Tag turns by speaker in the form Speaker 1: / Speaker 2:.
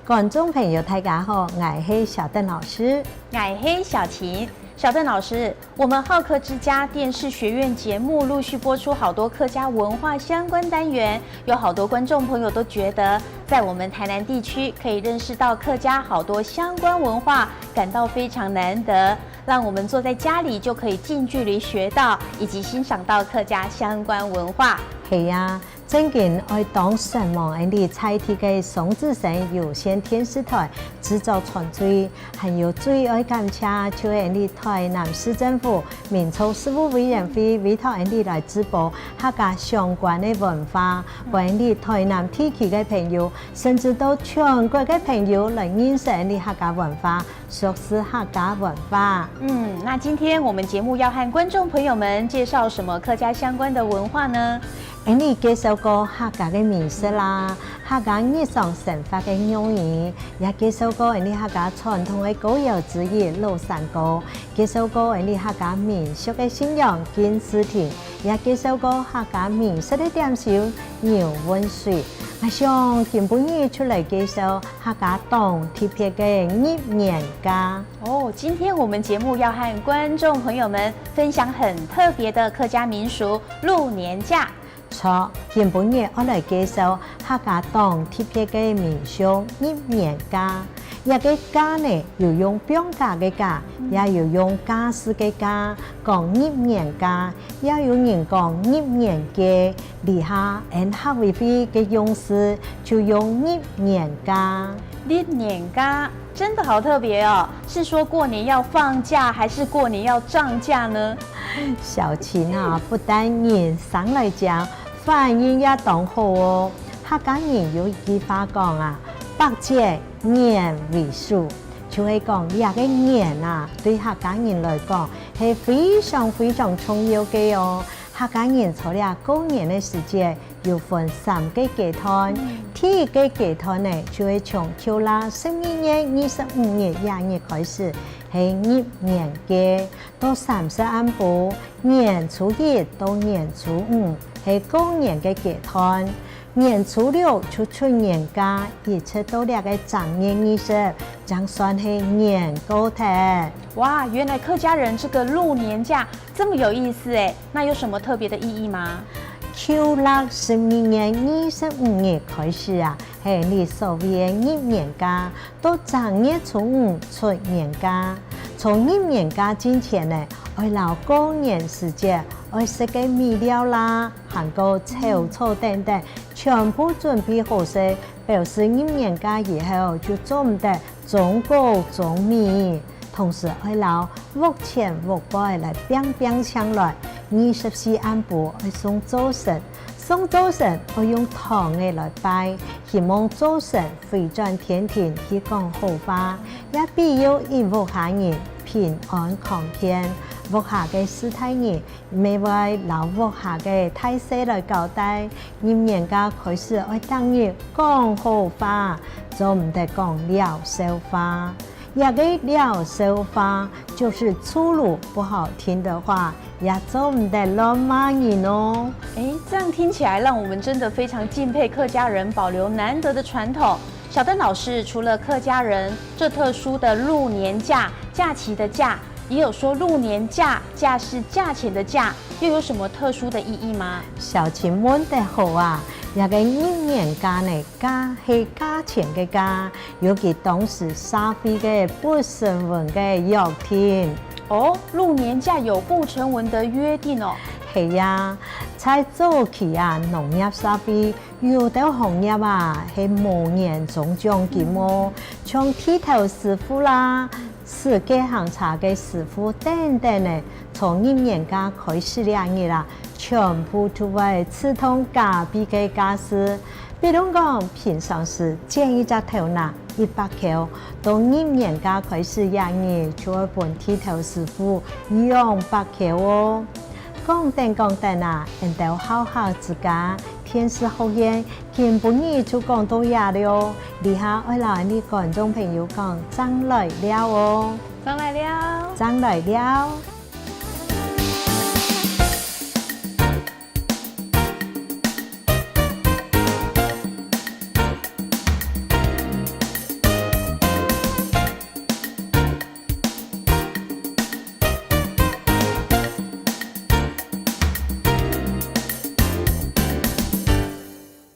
Speaker 1: 觀眾朋友大家好，𠊎係小鄧老師。
Speaker 2: 𠊎係小琴。小鄧老師，我們好客之家電視學院節目陸續播出好多客家文化相關單元，有好多觀眾朋友都覺得，在我們台南地區可以認識到客家好多相關文化，感到非常難得。讓我們坐在家裡就可以近距離學到以及欣賞到客家相關文化。
Speaker 1: 係啊，最近愛當上網𠊎哋在地个雙子星有線電視台製作團隊，還有最愛感謝就係𠊎哋台南市政府民族事務委員會委託𠊎哋來直播客家相關的文化，為𠊎哋台南地區的朋友，甚至到全國的朋友來認識𠊎哋客家文化，熟悉客家文化。
Speaker 2: 嗯，那今天我們節目要和觀眾朋友們介紹什麼客家相關的文化呢？𠊎
Speaker 1: 哋介紹過客家的美食啦，客家日常生活的用語，也介紹過𠊎哋客家傳統的歌謠之一廬山歌，介紹過𠊎哋客家民俗的信仰敬祀亭，也介紹過客家美食的點心牛溫水。我想今晡日就來介紹客家當特別的入年假。
Speaker 2: 哦，今天我們節目要和觀眾朋友們分享很特別的客家民俗潞年假。
Speaker 1: 錯，今晡日我來介紹客家當特別的民俗入年假。這個假呢，有用放假的假，也有用家事的家，講入年假，也有人講入年假。底下𠊎客委會的用詞就用入年假。
Speaker 2: 入年假真的好特別哦，是說過年要放假，還是過年要漲價呢？
Speaker 1: 小琴啊，不但人生來講，反應也當好哦。客家人有一句話講啊，百節年為首，就係講這個年啊，對客家人來講係非常非常重要的哦。客家人除了過年的時節，有分三個階段。第一個階段呢，就會從舊曆12月25日這日開始，係入年假，到三十暗晡，年初一到年初五係過年的階段。年初六就出年假，一直到這個正月20，才算係年過頭。
Speaker 2: 哇，原來客家人這個潞年假這麼有意思哎，那有什麼特別的意義嗎？
Speaker 1: 舊曆12月25日開始啊，係你所謂的入年假，到正月初五出年假。從入年假之前呢，愛留過年時節愛食个米料啦，還有炒醋等等，全部準備好勢，表示入年假以後就做毋得中穀中米。同時愛留屋前屋背來變變上來，24暗晡愛送灶神，送灶神愛用糖的來拜，希望灶神迴轉天庭去講好話，也庇佑一屋下人平安康健。屋下的四大人，每位老屋下的大細來交代，入年假開始愛當日講好話，做毋得講尞笑話。這個尞笑話就是粗魯不好聽的話，也做毋得亂罵人哦。
Speaker 2: 哎，這樣聽起來讓我們真的非常敬佩客家人保留難得的傳統。小鄧老師，除了客家人這特殊的潞年假，假期的假，也有說潞年價，價是價錢的價，又有什麼特殊的意義嗎？
Speaker 1: 小琴問得好啊！這個入年假呢，價係價錢的價，尤其當時社會的不成文的約定。
Speaker 2: 哦，潞年假有不成文的約定哦。
Speaker 1: 係呀，在早期啊，農業社會有的行業啊係無年終獎金哦，像剃頭師傅啦、司機行車的師傅等等呢，從入年假開始兩日啦，全部都會自動加倍的價錢。比如講，平常時剪一隻頭呢100塊，到入年假開始兩日，就會分剃頭師傅200塊哦。講等講等啊，𠊎兜好客之家電視學院，今晡日就講到遮了。底下愛來你觀眾朋友講，正來尞哦，
Speaker 2: 正來尞，
Speaker 1: 正來尞。